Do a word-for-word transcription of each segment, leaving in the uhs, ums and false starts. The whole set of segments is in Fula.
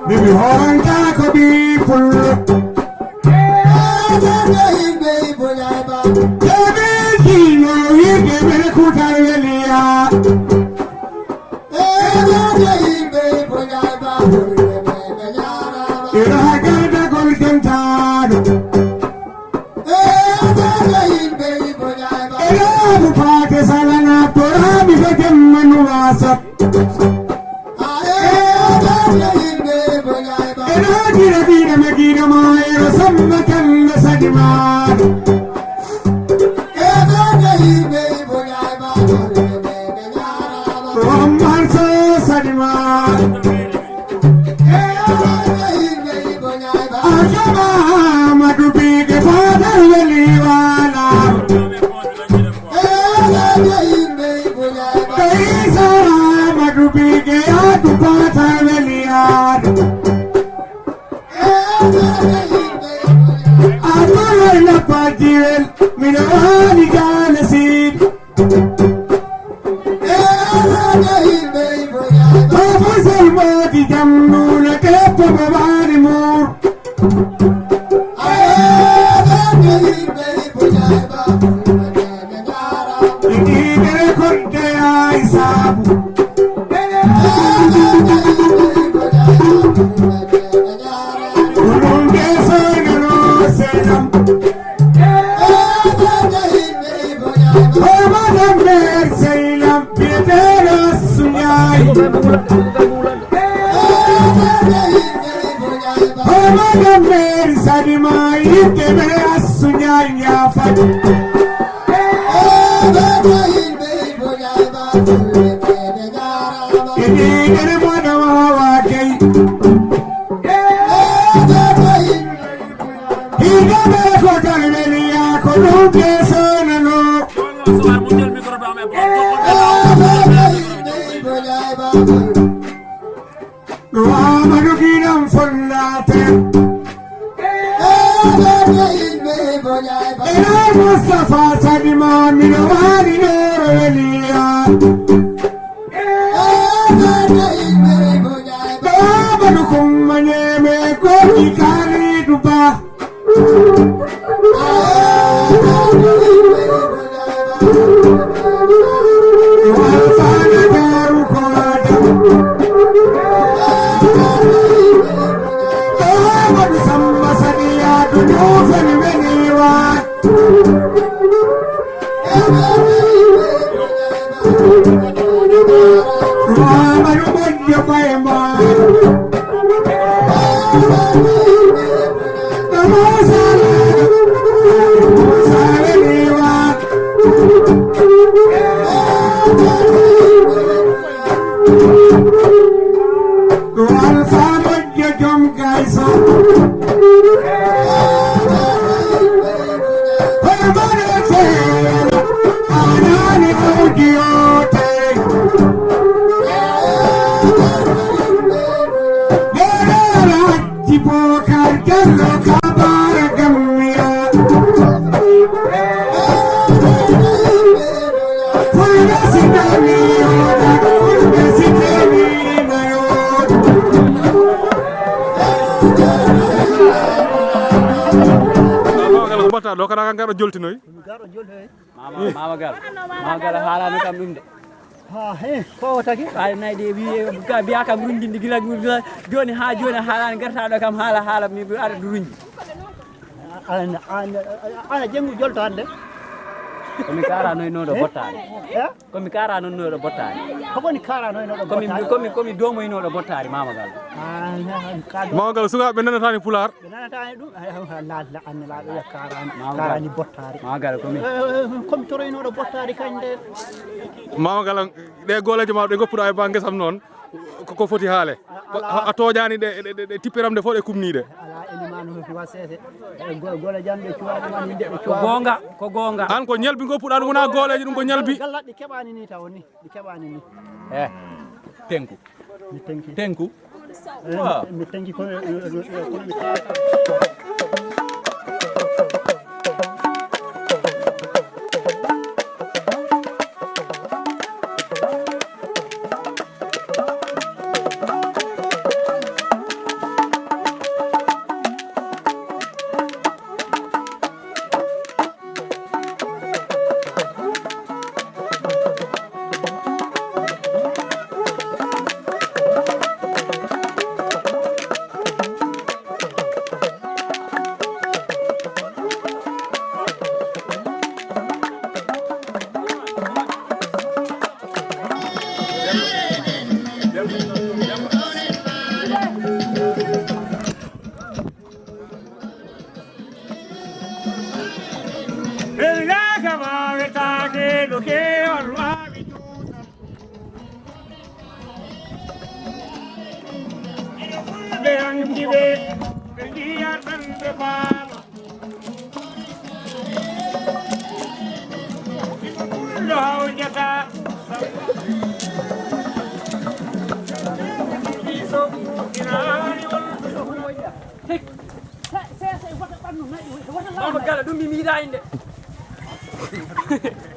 Bibi horanta ko bi pullo. Ebe kino yirde bele kutal weliya. Ebe yimbe bonya ba. Ira hagarda gol kentado. Ela bu pate salana torami ko jemmanu wasa. Ela dira dira me dira ma ero samma kanda sadima. Amman so sadima. Ajama Amadu Bige fadar weli wala. Isa Amadu Bige adu fadar weli adu. Abdullah na pajiwel mina wani gane sid. Baba Salmadi jamnuna keppo babani mur. Idire kodde ya isabu. Ulunde soyna no selam. Hoy madam nder seylam biyeteeɗo Assu Njaay. Hoy madam nder Sadima yidde ɓe Assu Njaay njaafat. Ede ede moɗo wawa kay. Hideme ko talmeniya ko ɗum ke sonano. Ɗo Amadou Guinan Fonnate. Ena Moustapha Sadima mino waɗi ɗoro weliya. Ɗo Amadou Kumma Ñeme goɗɗi Kalidou Ba. Alfana Daru ko Adam. Ɗo Amadou Samba Saniya to Ñofen weli wa. Muhammadu Bojjo koye ma. Musa, Musa weli wa. Ɗo Alfa Bojjo joom gayso. Hono mbaɗete anani awdi o tawi. Ɗeɗo Alhaji Bokar Jallo Kabara Gammiya. Mbatta ɗo kana kan gaɗo joltinoy. Mama, mama gal. Mama gal haalano kam ɗum de. Ha he, ko o taki? Ɓaade nayi de wi ka biya kam rundinde gila gila joni ha joni haalani gartaɗo kam haala haala mi ɓe ara runji. Ana ana ana jengu jolto hande. Ko mi kaaranoynooɗo bottaari. Eh? Ko mi kaaranoynooɗo bottaari. Ko woni kaaranoynooɗo bottaari? Ko mi, ko mi, ko mi doomoynooɗo bottaari, Maama Gallo. Ah, kaarano- Maama Gallo, sukaaɓe ɓe nanataani Pulaar. Ɓe nanataani ɗum. Eh, eh, la, la, an la, ɓe kaarani, Maama Gallo. Kaarani bottaari. Maama Gallo, ko mi. Eh, eh, eh, ko mi toroynooɗo bottaari kañ de. Maama Gallo, ɗe gooleeje ma ɗe ngoppuɗa e baa ngesam noon. Ko, ko foti haale. A, a, a tooñaani ɗe, ɗe, ɗe, ɗe tipperam nde fof ɗe kumniiɗe. Alaa, elimaanu wasese. E go-, gole jam ɓe cuwaa ɗum, an yimɓe ɓe cuwaa. Ko goonga, ko goonga. An ko ñalbi ngoppuɗa ɗum, wonaa gooleeje, ɗum ko ñalbi. Gallat ɗi keɓaani ni taw ni, ɗi keɓaani ni. Eh, tenku. Mi tenki. Tenku. Eh, mi tenki ko, eh, eh, eh, ko mi tenki. Ɓe anndi ɓe, ɓe njiya tan ɓe paama. Ɗo hawjata. Maama Gala, ɗum mi miiɗa inde.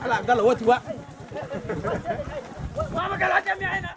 Ala Gala woti wa. Maama Gala, jammi ayna.